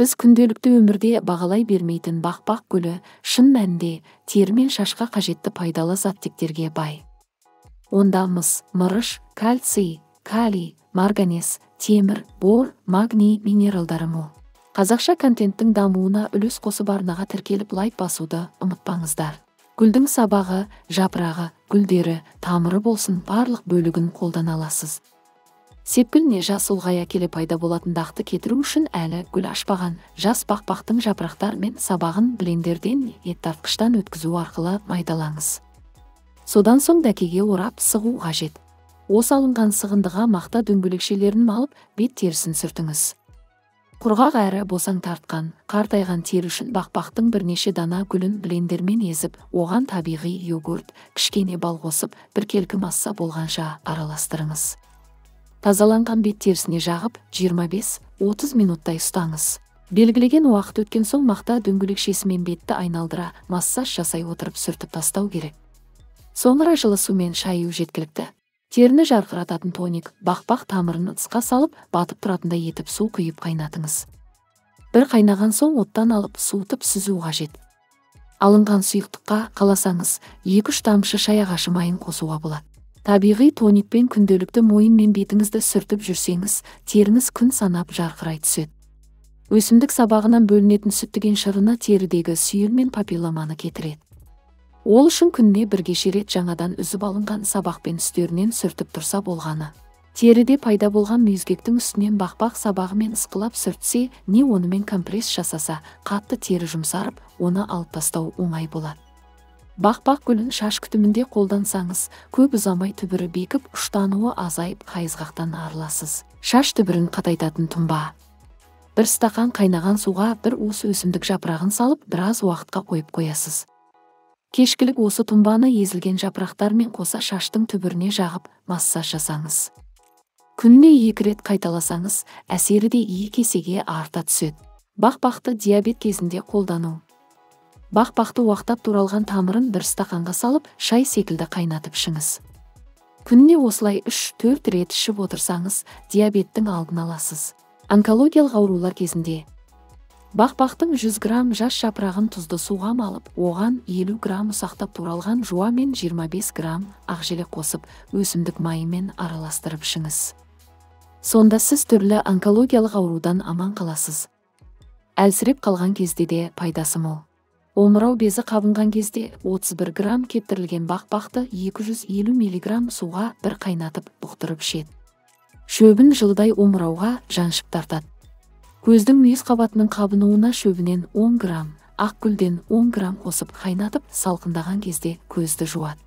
Біз күнделікті өмірде бағалай бермейтін бақбақ гүлі шын мәнінде тері мен шашқа қажетті пайдалы заттектерге бай. Онда мыс, мырыш, кальций, калий, марганец, темір, бор, магний минералдары мол. Қазақша контенттің дамуына үлес қосып, арнаға тіркеліп, лайк басуды ұмытпаңыздар. Гүлдің сабағы, жапырағы, гүлдері, тамыры болсын, барлық бөлігін қолдана аласыз. Сепкіл жас ұлғая келе пайда болатын дақты кетіру үшін әлі гүл ашпаған жас бақбақтың жапырақтары мен сабағын блендерден, ет тартқыштан өткізу арқылы майдалаңыз. Содан соң дәкеге орап сығу қажет. Осы алынған сығындыға мақта дөңгелекшелерін малып, бет терісін сүртіңіз. Құрғақ әрі босаң тартқан, қартайған тері үшін бақбақтың бірнеше дана гүлін блендермен езіп, оған табиғи йогурт, кішкене бал қосып, біркелкі масса болғанша араластырыңыз. Тазаланған бет терісіне жағып, 25-30 минуттай ұстаңыз. Белгілеген уақыт өткен соң мақта дөңгелекшесімен бетті айналдыра массаж жасай отырып сүртіп тастау керек. Соңыра жылы сумен шаю жеткілікті. Теріні жарқырататын тоник: бақбақ тамырын ыдысқа салып, батып тұратындай етіп су құйып қайнатыңыз. Бір қайнаған соң оттан алып, суытып сүзу қажет. Алынған сұйықтыққа қаласаңыз 2-3 тамшы шай ағашы майын қосуға болады. Табиғи тоникпен күнделікті мойын мен бетіңізді сүртіп жүрсеңіз, теріңіз күн санап жарқырай түседі. Өсімдік сабағынан бөлінетін сүттіген шырыны терідегі сүйел мен папилломаны кетіреді. Ол үшін күніне бірнеше рет жаңадан үзіп алынған сабақпен үстерінен сүртіп тұрса болғаны. Теріде пайда болған мүйізгектің үстінен бақбақ сабағымен ысқылап сүртсе, не онымен компресс жасаса, қатты тері жұмсарып, оны алып тастау оңай болады. Бақбақ гүлін шаш күтімінде қолдансаңыз, көп ұзамай түбірі бекіп, ұштануы азайып, қайызғақтан арыласыз. Шаш түбірін қатайтатын тұнба. Бір стақан қайнаған суға бір уыс өсімдік жапырағын салып, біраз уақытқа қойып қоясыз. Кешкілік осы тұнбаны езілген жапырақтармен қоса шаштың түбіріне жағып, массаж жасаңыз. Күніне 2 рет қайталасаңыз, әсері де 2 есеге арта түседі. Бақбақты диабет кезінде қолдану. Бақбақты уақтап туралған тамырын бір стақанға салып, шай секілді қайнатып ішіңіз. Күніне осылай 3-4 рет ішіп отырсаңыз, диабеттің алдын аласыз. Онкологиялық аурулар кезінде бақбақтың 100 грамм жас жапырағын тұзды суға малып, оған 50 грамм ұсақтап туралған жуа мен 25 грамм ақжелек қосып, өсімдік майымен араластырып ішіңіз. Сонда сіз түрлі онкологиялық аурудан аман қаласыз. Әлсіреп қалған кезде де пайдасы мол. Омырау безі қабынған кезде 31 грамм кептірілген бақбақты 250 миллиграмм суға бір қайнатып бұқтырып ішеді. Шөбін жылдай омырауға жаншып тартады. Көздің мүйіз қабатының қабынуына шөбінен 10 грамм, ақ гүлден 10 грамм қосып қайнатып, салқындаған кезде көзді жуады.